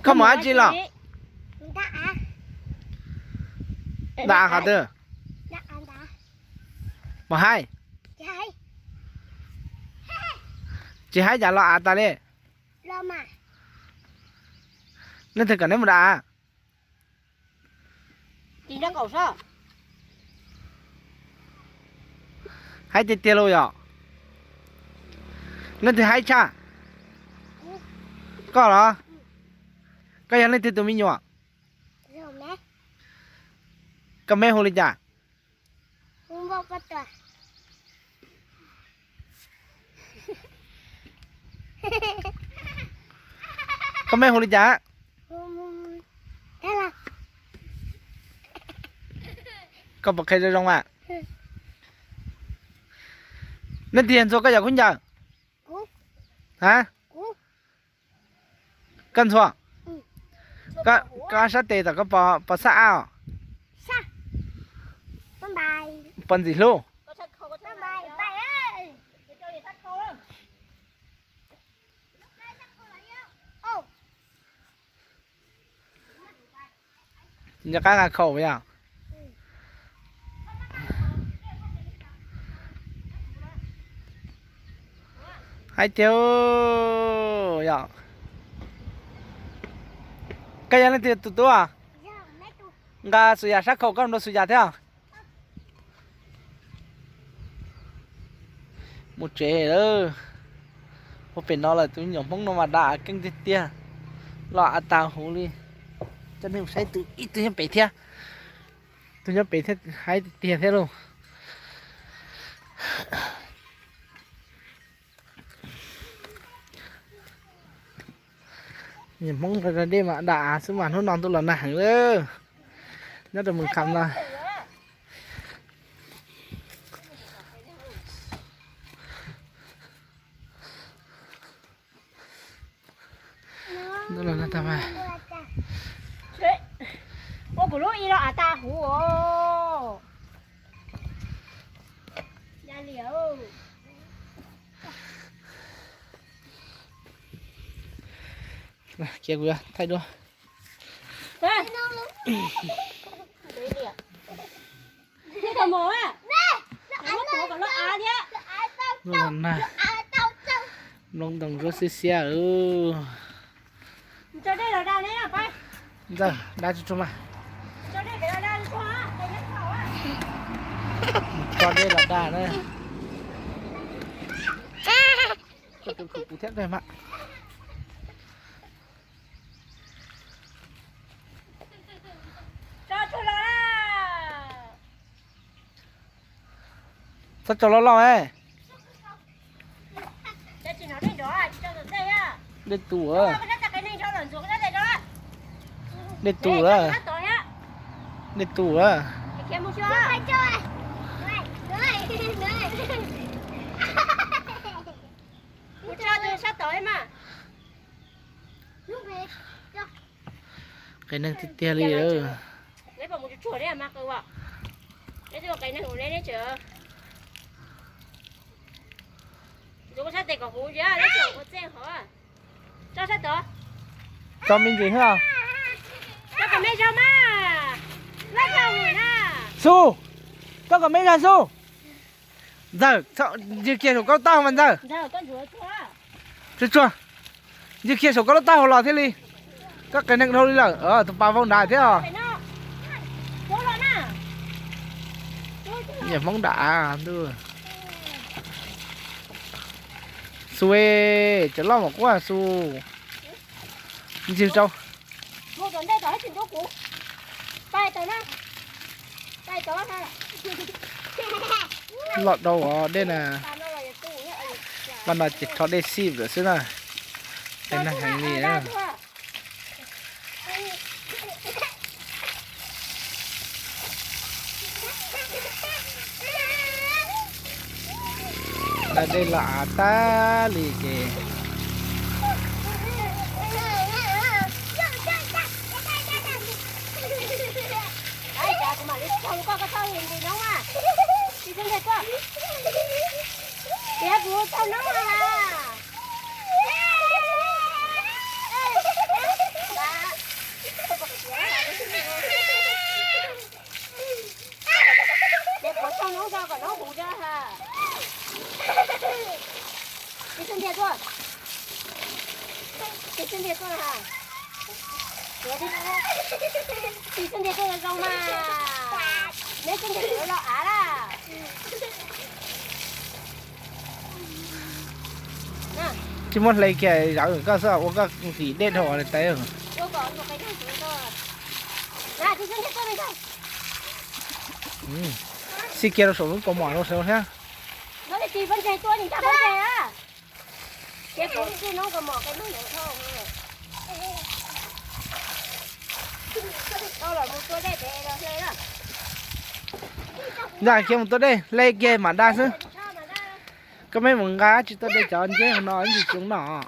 Koj mus dab tsi los? Nta av qhov twg? Mus haib? Tsis haib cas los av tas li. Leej twg kom neb mus da av? Haib tiag tiag lauj yom? Leej twg haib tshaj? Koj los? Koj yog leej twg tus me nyuam? Koj meb hu li cas? Koj meb hu li cas? Koj puas qhia zoo zoo mas? Leej twg yog Ntxhua koj yog kub ncaws? Ha? Koj Ntxhua, koj sab tes tom koj pos xab ab os. Pos ntxim hlub. Nco qab nqa khau yog. Haib tiag yom. Koj yog leej twg tus tub? Nqa xus yas sab khau koj nrog xus yas thiab. Mus tsev lawm. Ua pem no lawm, tus me nyuam Hmoob no mas da av keej tiag tiag, los av tas huv li. Coj nej mus saib tus ib tug nyob pem thiab. Tus nyob pem thiab haib tiag thiab lauj. Nyuam Hmoob da dej mas da av xwb mas hnub no ntuj los nag heev lawm. Nyob rau Moos Kham no. Ntuj los nag tag mas. Ua kuv lub ib los av tas huv os. Cia kuv yuav thaij duab. Ntuj los nag, nplooj ntoo zuab xiab xiab. Ntxawm, da tsuag tsuag mas. Tso dej los da na. Koj tus khawv kuv thiab koj mas. Txhob tso loj loj. Dej tu. Dej tu. Dej tu. Qias neeg tiag tiag li. Tso me ntsis xwb. Xu, koj kom me zog xu. Ntxawm, ntsia kiag saum koj lub taub hau mas Ntxawm. Tsuag tsuag, ntsia kiag saum koj lub taub hau los thiaj li. Koj qias neeg dhau li lawm, tus pas vau nrad thiab os. Niam Hmoob dam ntuj. Xu, tseem loj mas quaj xu. Ntsis rau. Loj dau os dej na. Mas no ces rho dej xij lawm xwb na. Qias neeg heev li. Da dej los av tag li ces. Tis xub ntiag tuaj na. Tis xub ntiag tuaj zoo zoo mas. Neb xub ntiag tuaj los av lawm. Tsis muab hle kiag zawv koj xwb ua koj nqis dej dhau teb. Xib kiag rau saum lub kaus mom rau saud thiab. Ntag, khiav mus tua dej, hle kiag mam da xwb. Koj meb mus nqa tsis tua dej cov nceb hauv no ib ntsis tsis zoo noj.